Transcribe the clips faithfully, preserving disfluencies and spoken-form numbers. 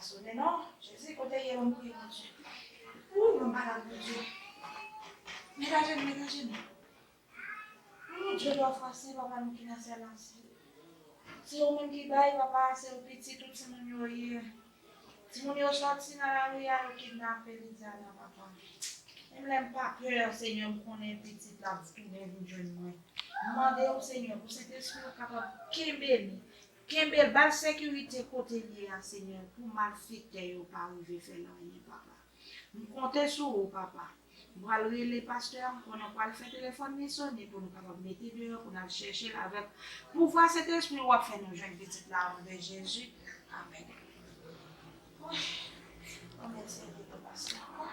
Sonnen non, Jezi, kote ye ban m priye Bondye. Ou, ban m pale ak Bondye. Mete ajenou, mete ajenou. Ou, Dye dwa fwa sen, papa nou ki nan syèl la, se, se ou menm ki bay, papa, se ou pitit, tout timoun yo ye. Timoun yo sòti nan lari a, yo kidnape Lidiana, papa. Menm lè m pa pè, Senyè, m konnen pitit la ap tounen vin jwenn mwen. M mande w, Senyè, pou Sentespri w kapab kenbe li. Kenbe l, ba l sekirite kote l ye a, Senyè, pou malfektè yo pa rive fè l anyen, papa. M konte sou ou, papa. M pral rele pastè a ankò, nou pral fè telefòn li sonnen pou nou kapab mete deyò, pou n al chèche l avèk pouvwa Sentespri w ap fè nou jwenn pitit la, o non de Jezi. Amèn. Wi. Anmède Senyè pou pastè ankò.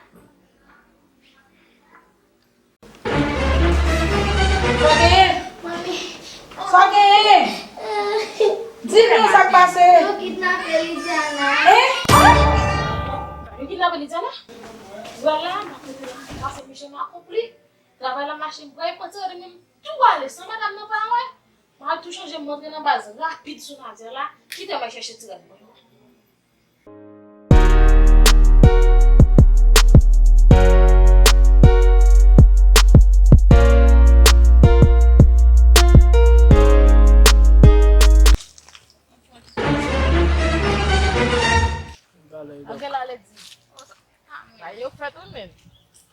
Sa genyen? Manmi. Sa genyen? Di nou sa k pase. Yo kidnape Lidiana. Hein? Yo kidnape Lidiana? Vwala, m ap mete l nan pase misyon nan akonpli. Travay la mache, m pral pran ti rande men m tou ale san madanm nan pa wè. M al tou chanje, m rantre nan baz rapid sou Nadia la. Kite m al chèche ti rad mwen. Anke la lè di. Ay, yo fèt wi, men.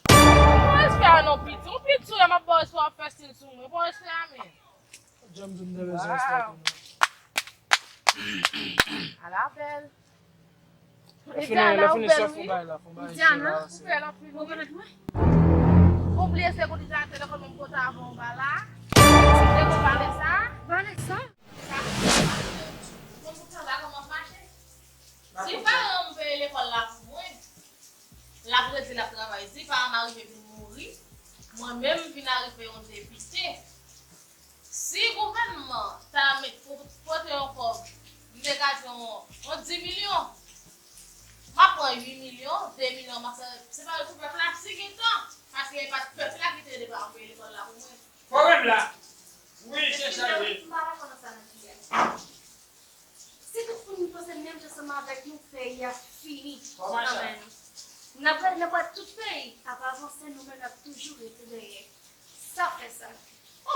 Pran respè a non, piti. Yon piti sou lè m ap ba w respè w ap fè stil sou mwen. Pran respè a, men. Janm di m te bezwen respè tou non. Ala bèl. Lè fini, lè fini sa fon bay la, fon bay. Diana, ou bèl anpil wi. Ou bliye se kou deja te lè kòm m pote avan w ba la. Se kou Vanessa. Vanessa? Sa, konn tout travay kòman ap mache. Si paran m peye lekòl la pou mwen, l ap rete l ap travay. Si paran m arive vin mouri, mwen menm m vin arive yon depite. Si gouvènman ta met pou pote yon kòb, m te ka di yon, yon dis milyon, m ap pran uit milyon, de milyon, m ap sa, se pa pou pèp la, si gen tan, paske e pa t pèp la ki te ede paran m peye lekòl la pou mwen. Pwoblèm la. Wi, se sa l ye. M pa dakò nan sa Nadia. Si tout moun panse menm jan ansanm avèk nou, peyi a fini nan men nou. N ap gade nan pwèt tout peyi ap avanse, nou menm n ap toujou rete dèyè. Sa fè sa.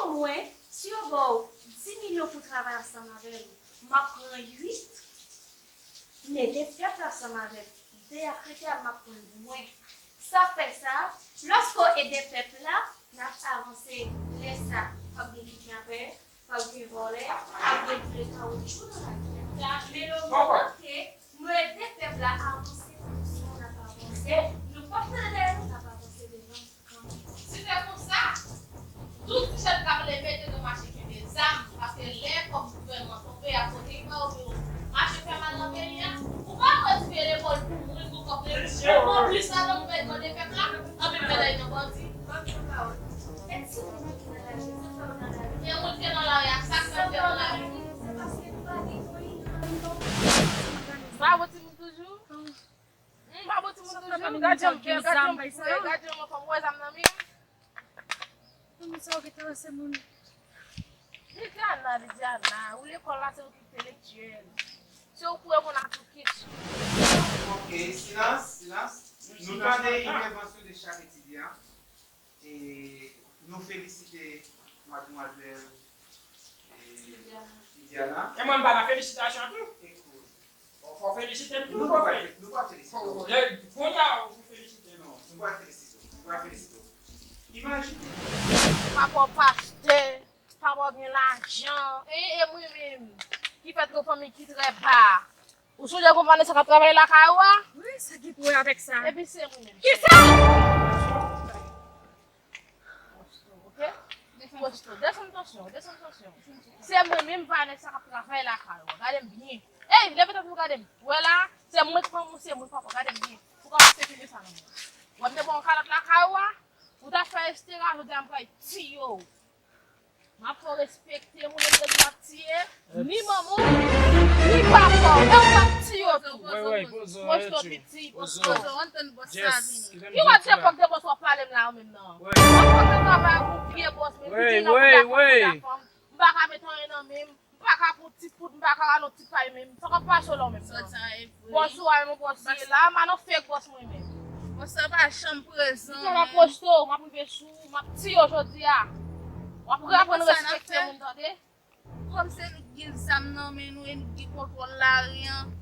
Omwen, si yo ba w dis milyon pou travay ansanm avè m, m ap pran uit. M ede pèp la ansanm avèk de a krete a m ap pran l pou mwen. Sa fè sa, lòske w ede pèp la, n ap avanse. Lè sa, p ap gen kidnapè, p ap gen vòlè, p ap gen vle kawoutchou nan lari a. Men le moman ke nou ede pèp la avanse, nou menm n ap avanse. Nou p ap tande dèyè nou, n ap avanse devan. Si se konsa, tout ti jèn k ap leve te dwe mache kenbe zam, paske lè kòb gouvènman tonbe, a kote ki pa yo pou yo mache fè mal nan peyi a, ou pa wè ti peye lekòl pou moun, pou kòb de moun, konplis ladan pou bay kòde pèp la, anpi pou bay nan bandi. E ti moun ki nan lari, sa fè yo nan lari. E moun ki nan lari a, sa k fè yo nan lari. Se paske nou pa gen koyik nan nou. Bravo timoun toujou. M pa bon timoun toujou. Gad jan m fè, gad jan m foure, gad jan m anfòm, ou wè zam nan men m. Moun sa yo ki travèse moun. Lidiana, Lidiana, ou lekòl la se ou ki entelektyèl. Se ou pou reponn a tout kesyon. Ok, silans, silans. Nou tande entèvansyon de chak etidyan. E nou felisite madmwazèl, e, Lidiana. E mwen, m pa nan felisitasyon tou. Ekout. Bon, fò felisite m tou, nou pa fe-, nou pa felisite w. Kounye a, ou felisite m. Non, nou pa felisite w. Nou pa felisite w. Imajine. Papa w pastè, papa w gen lajan, e, e mwen menm, ki fèt yon fanmi ki trè ba. Ou sonje gon Vanessa k ap travay lakay ou a? Wi, sa ki pou wè avèk sa? Epi se mwen menm. Kisa? Posto, ok? Posto, desann tansyon, desann tansyon. Se mwen menm Vanessa k ap travay lakay ou a. Gade m byen. Ey, leve tèt ou gade m. Ou wè la, se mwen k manman w, se mwen k papa w. Gade m byen. Ou ka pase fini sa nan mwen. Ou wè m te ba w kalòt lakay ou a? Ou ta fè estera, jodi a m pral tiye w. M ap fè w respekte moun, yo di m ap tiye ni manman w, ni papa w. E w ap tiye w tou. Pozo, pozo, pozo, piti, pozo. Pozo, ann tann bòs sa vini. Ki wè se pòk de bòs w ap pale m la ou menm nan? W ap fè travay ak yon vye bòs, men piti nan konn ta fanm, konn ta fanm. M pa ka met anyen nan men m. M pa Ka pou ti poud, m pa ka rale yon ti pay menm. Sa k ap pase w la w menm nan? Bòs ou a menm, bòs li la, m a nan fake bòs mwen menm. Bòs sa pa janm prezan. Li te la poste w, m ap rive sou ou, m ap tiye w jodi a. W ap aprann respekte moun, tande? Kòm se nou ki gen zam nan men nou e nou ki gen kontwòl lari an,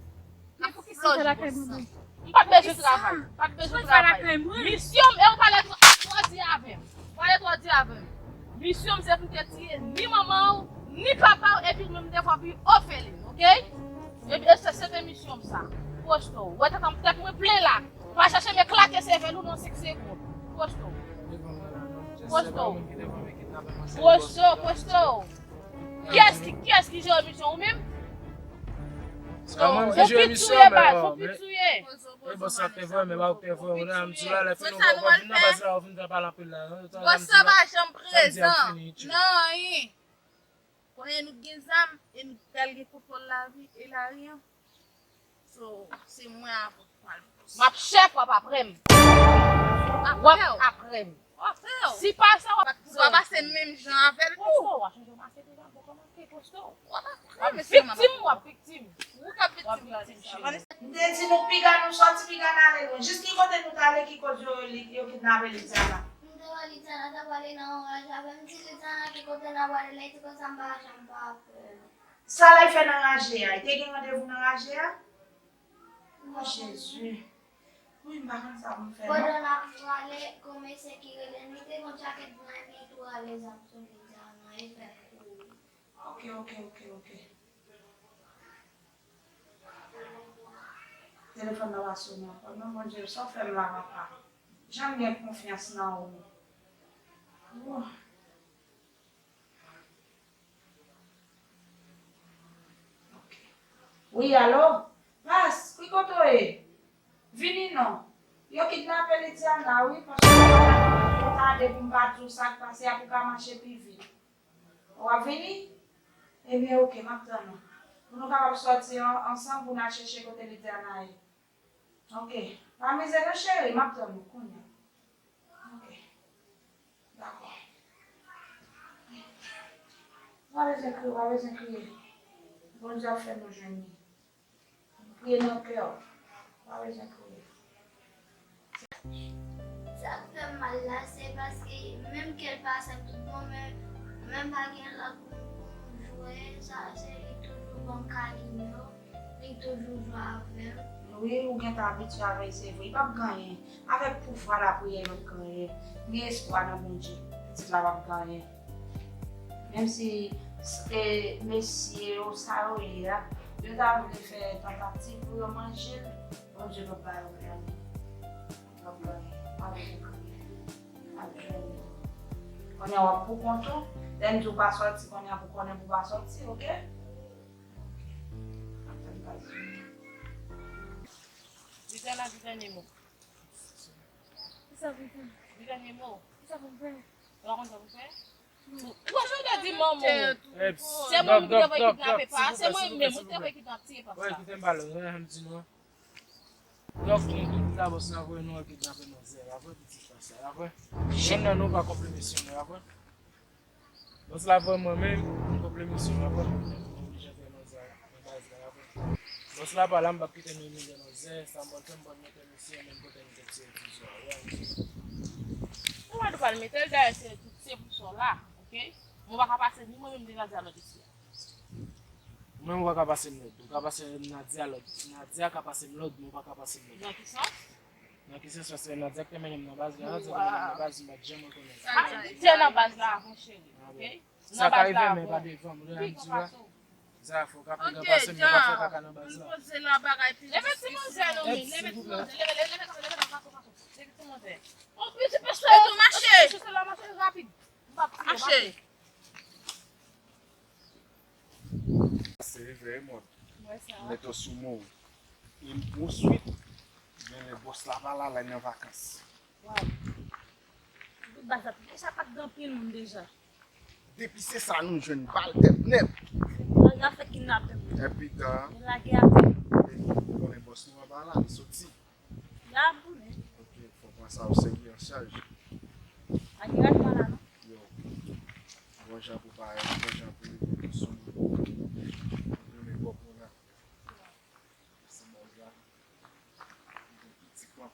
n ap flòj bòs sa. M pa t bezwen travay. Pa t bezwen travay. Misyon m, e w pale twò, twò di avè m. Pale twò di avè m. Misyon m se pou m te tiye ni manman w, ni papa w, epi menm defwa pi ofelin, oke? Epi e se, se te misyon m sa. Pwosto w. Wè tèt an, tèt mwen plen la. Pa chache men klake sevèl ou nan senk segonn. Pwosto w. Pwosto w. Pwosto w, pwosto w. Kiyès ki, kiyès ki jere misyon, ou menm? Se pa mwen ki jere misyon, men, men, men bòs sa te voye, men pa ou te voye, ou la, m di la, lè fini, ou pa vin nan baz la, ou vin pale anpil la. Bòs sa pa janm prezan nan anyen. Konnen nou gen zam, e nou pral gen kontwòl lavi e lari an. So, se mwen avè w k pral bòs. M ap chèf, w ap apre m. W ap apre m. Si pa sa, w ap, w ap pase menm jan avè l tou. Pwosto, w ap chanje maske deja, bon, kòman ke pwosto? W ap viktim, w ap viktim. Ou k ap viktim la deja. M te di nou piga nou sòti, piga n ale lwen. Jis ki kote nou t ale ki koz yo, yo kidnape Lidiana? M te wè Lidiana t ap ale nan yon raj avè m. M di Lidiana ki kote n ap ale la, li di konsa m pa janm pa pè. Sa l al fè nan raje a? Li te gen randevou nan raje a? O Jezi. Wi, m pa konn sa pou m fè non. Pandan n ap prale, gon mesye ki rele n, li te gon djakèt blan epi li tou rale zam sou li, di a nan efè kouri. Oke, oke, oke, oke. Telefòn nan pa sonnen ankò. Non, Bondye, sa w fè m la, papa. Jan m gen konfyans nan ou. Wouh. Wi, alo? Pas, ki kote w ye? Vini non. Yo kidnape Lidiana, wi, paske yo ta de pou m pa di w sa k pase a pou w ka mache pi vit. W ap vini? Ebyen, oke, m ap tann ou. Pou nou kapab sòti an-, ansanm pou n al chèche kote Lidiana ye. Oke. Pa mize non, cheri, m ap tann ou kounye a. Oke. Dakò. Pa bezwen kriye, pa bezwen kriye. Bondye ap fè nou jwenn li. Priye nan kè w. Pa bezwen kriye. Sa k fè m mal la, se paske menm ke l pa sèm tout bon, men, men m pa gen lòt moun pou m jwe, sa, se li toujou ban m kagin yo. Li toujou jwe avè m. Wi, ou gentan abitye avè l, se vre. Li p ap gen anyen. Avèk pouvwa lapriyè, li p ap gen anyen. Gen espwa nan Bondye. Pitit la p ap gen anyen. Menm si, e, mesye yo, sa yo ye a, yo ta vle fè tantativ pou yo manje l, Bondye p ap ba yo anyen. P ap gen anyen. Pa bezwen kriye. Pa bezwen kriye. Kounye a w ap pou kont ou. Lè m di w pa sòti, kounye a pou konnen pou w pa sòti, oke? Di dènye, di dènye mo. Kisa pou m fè? Di dènye mo. Kisa pou m fè? Ou pa konn sa pou fè? Ou pa janm di manman w. Se mwen menm ki te voye kidnape pa, se mwen menm ki te voye kidnape tiye pa sa. Kite m pale, m di nou. Donk, nou tout la, bòs la voye nou al kidnape manzè, la vre, pitit la sa, la vre. Jèn nan nou pa konpli mesye nou, la vre. Bòs la voye mwen menm, m konpli mesye nou, la vre. M oblije fè manzè nan baz la, la vre. Bòs la pa la, m p ap kite nou imilye manzè, sa m pral fè, m pral mete mesye menm kote m te tire ti zò a, wi. Ou pa dwe pral mete l, dayè se, se pou sa w la, oke? Mwen pa ka pase ni mwen menm ni Nadia lòd isi a. Ou menm ou pa ka pase m lòd. Ou ka pase Nadia lòd. Nadia ka pase m lòd, men ou pa ka pase m lòd. Nan ki sans? Nan ki sans? Paske Nadia ki te mennen m nan baz la, Nadia te mennen m nan baz, m pa t janm rekonèt. Sa te nan baz la avan, cheri, oke? Sa ka rive, men pa devan m, ou te di la. Zafè w ka pi gran pase m, men pa fè kaka nan baz la. Leve ti manzè non, men, leve ti manzè, leve, leve, leve kanpe, leve kanpe, fason, fason. Leve ti manzè. On piti pastè tou mache. Mache rapid. M p ap tiye, mache. Se reveye mòd. Mete w sou mo. E m pran swit. Men lè bòs la pa la, la nan vakans. Waw. Tout baz la, deja pa t gen anpil moun deja. Depi se sa nou jwenn bal tèt nèt. Nèg la fè kidnape m. Epi ta. Yo lage avè m. Konnen bòs nou an pa la, li soti. La boulen. Ok, fò pran sa o serye an chaj. Pa gen rad pa la non. Yo. Bon jan pou parèt, bon jan pou rive pou sou moun.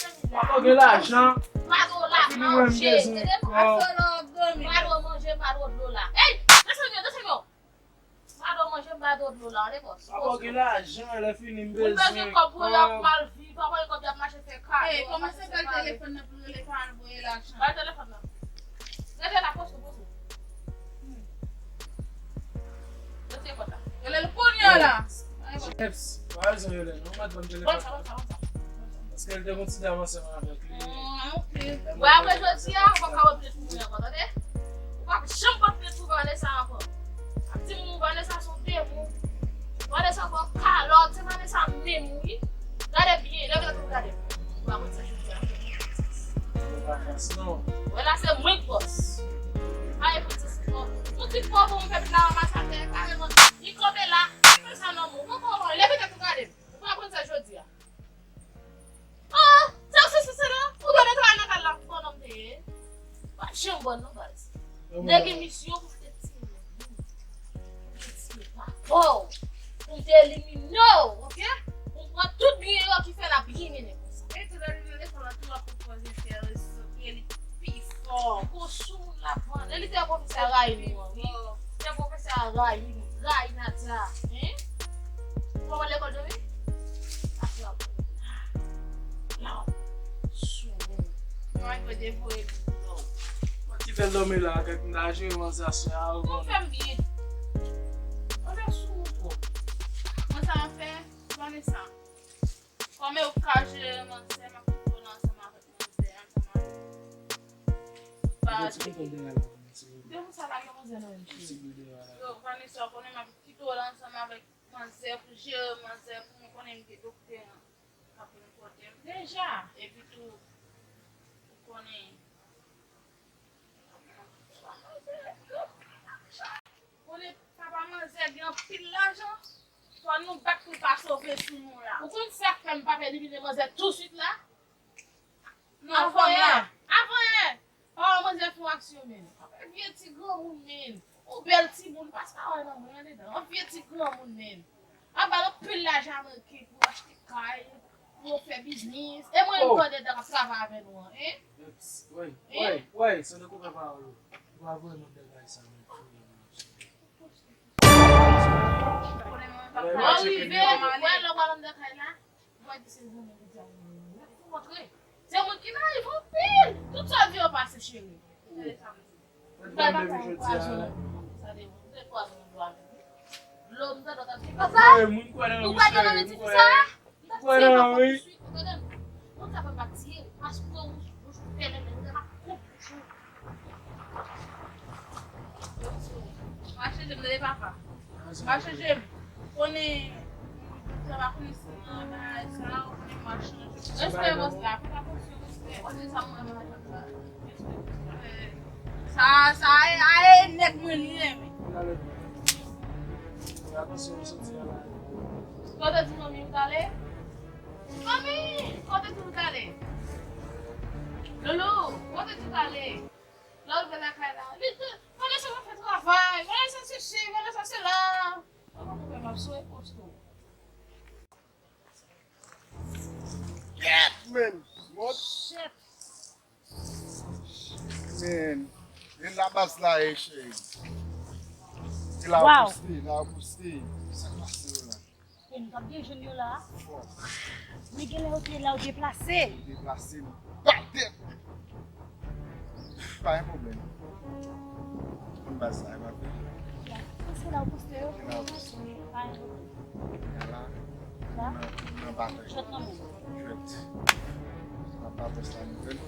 fè m la. Papa gen lajan. Pa dwe la manje, tande? Pa dwe manje, pa dwe dlo la. Ey, desann yo, desann yo. Pa dwe manje, pa dwe dlo la, tande, bòs? Papa gen lajan, lè fini m bezwen kòb. Moun bezwen kòb pou y ap mal viv, papa gen kòb y ap mache fè kado. Ey, kòman se bèl telefòn nan pou l rele pa al voye lajan? Bay telefòn nan. Rete la, poze, poze. Rete pòt la. Rele l kounye a la. Eps, pa bezwen rele non, mèt ban m telefòn. Konn sa, konn sa, konn sa. Paske l te gon ti dam ansanm avèk li. Ah, ok. Bon, apre jodi a, ou p ap ka wè plis pou mwen ankò, tande? Ou p ap janm pot plis pou Vanessa ankò. Ap di moun Vanessa se yon demon. Vanessa fè w kalòt, se Vanessa menm wi. Gade byen, leve tèt ou gade. Ou pa konn sa jodi a. Ou pa fè non. Wè la se mwen k bòs. Pa gen pwoteksyon. Yon ti fò pou m fè pla ranmase atè kareman. Li kanpe la. Fè sa non, mwen. Mwen pa wè. Leve tèt ou gade. Ou pa konn sa jodi a. Ah, se ou se se se la. Ou dwe netwaye nan kay la. Bòn nonm te ye. Pa janm bòn non, baz. Nèg gen misyon pou te tiye. Pou te tiye. Pa fò. Pou te elimine w, oke? Pou pran tout byen yo ki fè l ap byen mennen konsa. E tou lè li nan lekòl la, tou ap pran zentèresan, e li pi fò. Gwo sou moun la pran. Lè li te pwofesè a rayi nou an, wi. Te pwofesè a rayi nou, rayi Nadia, hein? Ou pa wè lekòl dòmi? Ap la, la, sou moun. Mwen te devoye pou nou. Mwen kite l dòmi la, kèk m ta jere manzè aswè a, ou konnen. Ou fè m byen. Mwen fè sou ou twòp. Mwen sa m ap fè, Vanessa. Kòman ou ka jere manzè, m ap kite w la ansanm avèk manzè, ansanm avèk. Ba, ti kote w genyen la, ti kote. Depi sa la gen manzè nan menm ti. Yo, Vanessa, ou konnen m ap kite w la ansanm avèk manzè pou jere manzè pou mwen konnen m gen doktè an k ap vin pote m deja. Epi tou, ou konnen, konnen papa manzè gen anpil lajan. An nou bat pou l pa sove sou nou la. Ou konn sa k fè m pa fè elimine manzè touswit la? Non, avan yè. Avan yè. Pawòl manzè fè yon aksyon, men. Vye ti granmoun, men. Yon bèl timoun, pas pawòl nan mwen andedan. Yon vye ti granmoun, men. Ap ba l anpil lajan ameriken pou achte kay, pou yo fè biznis. E mwen menm k andedan k ap travay avè nou an, en? Woy, woy, woy, se de koupè pawòl ou. Ou pa voye moun dègaj sa, men. Lè w rive, ou wè lè w pral anndan kay la, ou va di se zanmi Lidiana. Ou kontre. Se moun ki nayiv anpil. Tout sa di yo pase, cheri. Ou pa ta pwazonnen. Sa de ou te pwazonnen dlo a menm. Dlo m tande w t ap di papa. Ou pa gen nan ti fi sa? M t ap tiye papa touswit, ou tande m? Moun sa pa pa tiye, paske ou, ou, ou fè lè, lè, ou ta pa koup. Mache jem, tande papa. Mache jem. Konnen, sa pa konnen si nan bagay sa, ou konnen mache. Respè bòs la, fè atansyon, respè. Konnen sa mwen, mwen, mwen, mwen. Sa, sa, e, a, e nèg mwen li renmen. Kote di manmi ou t ale? Manmi, kote di ou t ale? Loulou, kote di ou t ale? Lè w rive lakay la, li di, Vanessa pa fè travay, Vanessa sesi, Vanessa sela. Mwen pa konprann, m ap sou repost ou. Kèt, men! Mòd. Shit. Men, e la baz la ye, cheri. E la ou poste, la ou poste. Sa k pase yo la? E nou t ap byen jwenn yo la. Men genlè yo te la, yo deplase. Yo deplase, nou bat tèt. Pa gen pwoblèm. Konn baz la, e pa vre? Se la ou poste yo. Se la ou poste. Pa gen pwoblèm. Kounye a la, la? Nan, nan batay. Jwèt nan men. Jwèt. N ap ba bòs la nouvèl.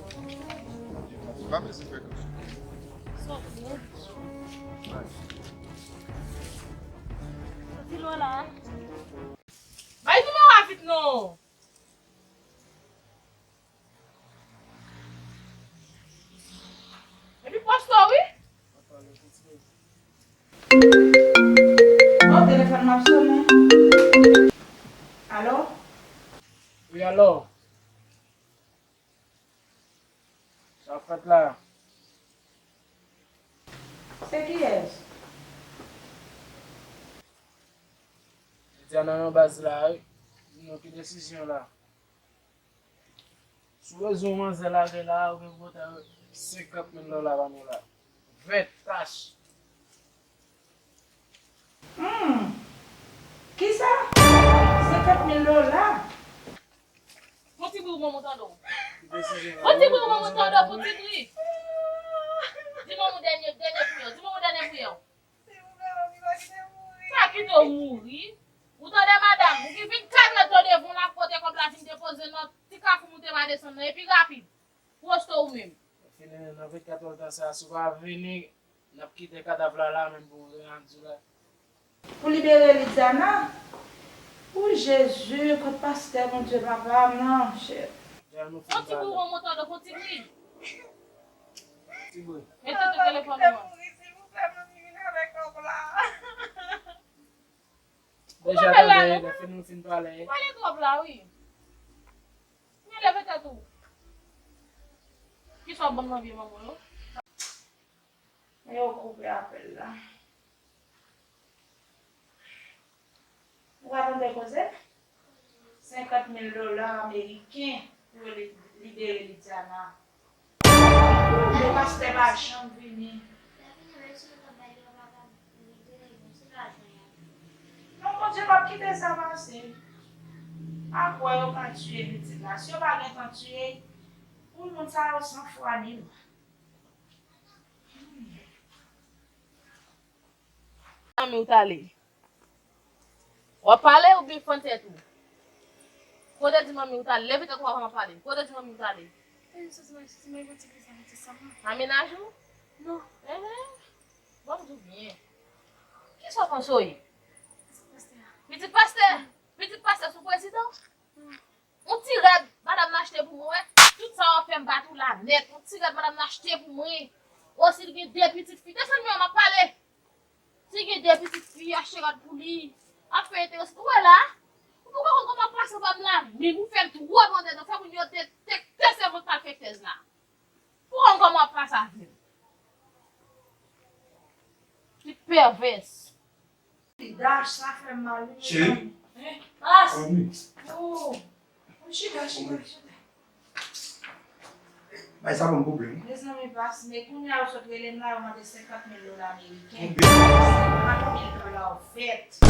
Li pa bezwen fè gran chou. Sa w vle? Soti lwen la. Bay nimewo a vit non. Epi poste wi. Oh, telefòn m ap sonnen. Alo? Wi, alo. Sa fèt la? Se kiyès? Lidiana nan baz la, wi. Di nou ki desizyon la. Si w bezwen yon manzè lage la, ou gen pou pote senkant mil dola ba nou la. Ven tach. Hmm. Kisa? Senkant mil dola? Fon ti bri ou manman tande w. Fon ti bri ou manman tande w, fon ti bri. Di manman dènye, dènye priyè w. Di manman dènye priyè w. Silvouplè, manmi, pa kite m mouri. Pa kite w mouri. Ou tande, madanm? Ou gen vennkat èdtan devan w la pou pote kòb la vin depoze nan ti kafou moute pa desann nan, epi rapid. Poste w menm. Fini nan vennkat èdtan sa, si w pa vini, n ap kite kadav la la menm pou w reyandou la. Pou libere Lidiana? O Jezi, kot pastè, Bondye papa m nan, chè. Fon ti bri ou manman tande w, fon ti bri. Ti bri. Mete sou telefòn ou an. Papa, kite m mouri, silvouplè, manmi, vin avèk kòb la. Deja tande, lè fini nou fin pale. Ou pale twòp la, wi. Men leve tèt ou. Kisa w ban m nan vye manman yo? Men yo koupe apèl la. Ou pa tande koze? Senkant mil dola ameriken pou yo li-, libere Lidiana. Yo pastè pa janm vini. Non, Bondye p ap kite sa pase. Pa kwè yo ka tiye pitit la. Si yo pa gentan tiye, pou moun sa yo san fwa ni lwa. Manmi w t ale. W ap pale oubyen fann tèt ou? Kote di manmi w t ale? Leve tèt ou avan m ap pale. Kote di manmi w t ale? Mami n a jou? Non. Enhen. Bon, m di w byen. Kisa w panse w ye? Pitit pastè. Pitit pastè sou prezidan? Yon ti rad madanm nan achte pou mwen, wè. Tout sa w ap fè m bat ou la nèt. Yon ti rad madanm nan achte pou mwen. O, si l gen de pitit fi, desann mwen, m ap pale. Si l gen de pitit fi, achte rad pou li. Ap fè enterese. Ou wè la? Ou poko konn kòman pase pa m la? Men ou fè m twò mande, donk fè moun yo detekte se mwen k pral fè tèz la. Ou konn kòman ap pase avè m. Ti pèvès. Dash, sa fè m mal, wi, cheri. Mezanmi. Hein? Pas. Mezanmi. Oh. Oh, chita, chita, chita. Bay sa ban m pwoblèm. Mezanmi, pas, men kounye a yo sot rele m la, yo mande senkant mil dola ameriken. Konbyen? Senkant mil dola ofèt.